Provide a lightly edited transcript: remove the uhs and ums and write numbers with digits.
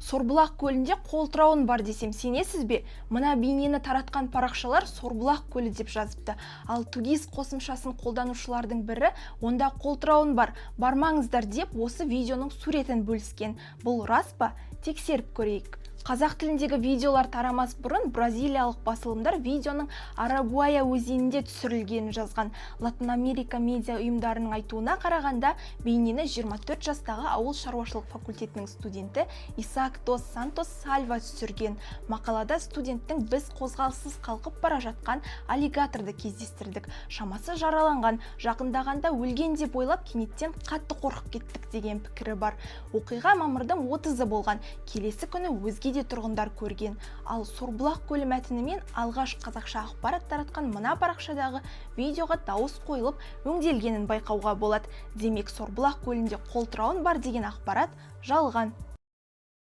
Сорбұлақ көлінде қолтырауын бар десем, сенесіз бе? Мына бейнені таратқан парақшалар Сорбұлақ көлі деп жазыпты. Ал 2ГИС қосымшасын қолданушылардың бірі онда қолтырауын бар, бармаңыздар деп осы видеоның суретін бөліскен. Бұл рас па? Тексеріп көрейік. Қазақ тіліндегі видеолар тарамас бұрын бразилиялық басылымдар видеоның Арагуая өзенінде түсірілгенін жазған. Латын Америка медиа ұйымдарының айтуына қарағанда, бейнені 24 жастағы ауыл шаруашылық факультетінің студенті Исаак дос Сантос Сальва түсірген. Мақалада студенттің: «Біз қозғалыссыз қалқып бара жатқан аллигаторды кездестірдік. Шамасы, жараланған. Жақындағанда өлген деп ойлап, кенеттен қатты қорқып кеттік», — деген пікірі бар. Оқиға мамырдың 30-ы болған. Келесі күні өзге де тұрғындар көрген. Ал Сорбұлақ көлі мәтінімен алғаш қазақша ақпарат таратқан мына парақшадағы видеоға дауыс қойылып, өңделгенін байқауға болады. Демек, Сорбұлақ көлінде қолтырауын бар деген ақпарат жалған.